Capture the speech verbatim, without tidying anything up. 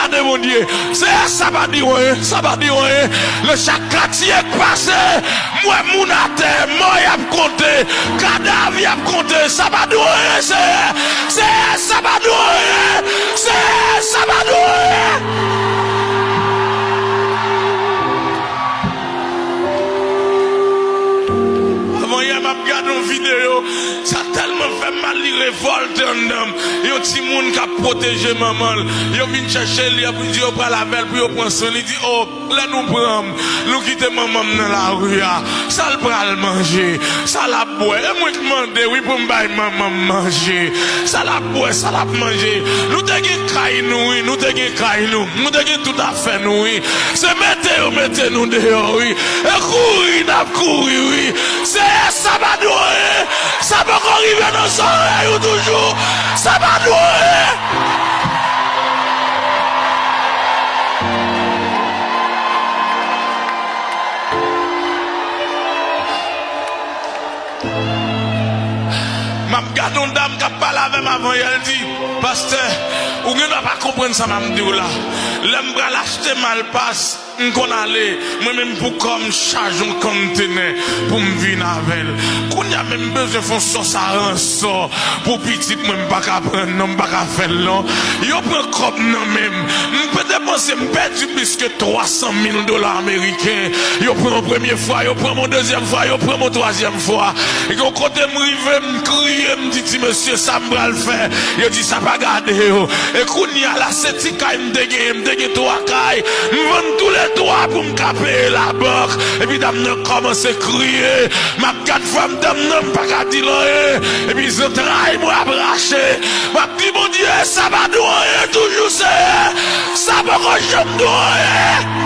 Gade Bondye. Seyè, sa pa di w anyen, sa pa di w anyen. Nan chak katye k pase, m wè moun atè, mò y ap konte, kadav y ap konte, sa pa di w anyen, Seyè. Seyè, sa pa di w anyen. Seyè, sa pa di w anyen. Avan yè, m ap gade yon videyo, sa tèlman fè m mal, li revòlte anndan m. Yon timoun k ap pwoteje manman l. Yo vin chèche l, y ap di yo pral avè l pou yo pran swen. Li di, "O, lè nou pran m, nou kite manman m nan lari a. Sa l pral manje? Sa l ap bwè?" E mwen k mande, wi, pou m bay manman m manje. Sa l ap bwè, sa l ap manje. Nou te gen kay nou, wi, nou te gen kay nou. Nou te gen tout afè nou, wi. Se mete yo mete nou deyò, wi. E kouri n ap kouri, wi. Seyè, sa pa nou anyen. Sa poko rive nan zòrèy ou toujou. Sa pa nou anyen. M ap gade yon dam k ap pale avè m avan yè, l di, "Pastè, ou gendwa pa konprann sa m ap di w la. Lè m pral achte malpas, m konn ale, mwen menm pou kò m chaje yon konntenè pou m vin avè l. Kounye a menm m bezwen fè yon sòs aransò pou pitit mwen, m pa ka pran l non, m pa ka fè l non." Yo pran kòb nan men m. M te panse m pèdi plis ke twa san mil dola ameriken. Yo pran yon premye fwa, yo pran m yon dezyèm fwa, yo pran m yon twazyèm fwa. E yon kote m rive, m kriye, m di, "Ti mesye, sa m pral fè?" Yo di, "Sa pa gade yo." E kounye a la, se ti kay m te genyen, m te gen twa kay. M vann toulètwa pou m ka peye labank. Epi dam nan kòmanse kriye. M ap gad fanm dam nan, m pa ka di l anyen. Epi zantray mwen ap rache. M ap di, "Bondye, sa pa nou anyen toujou, Seyè. Sa poko janm nou anyen."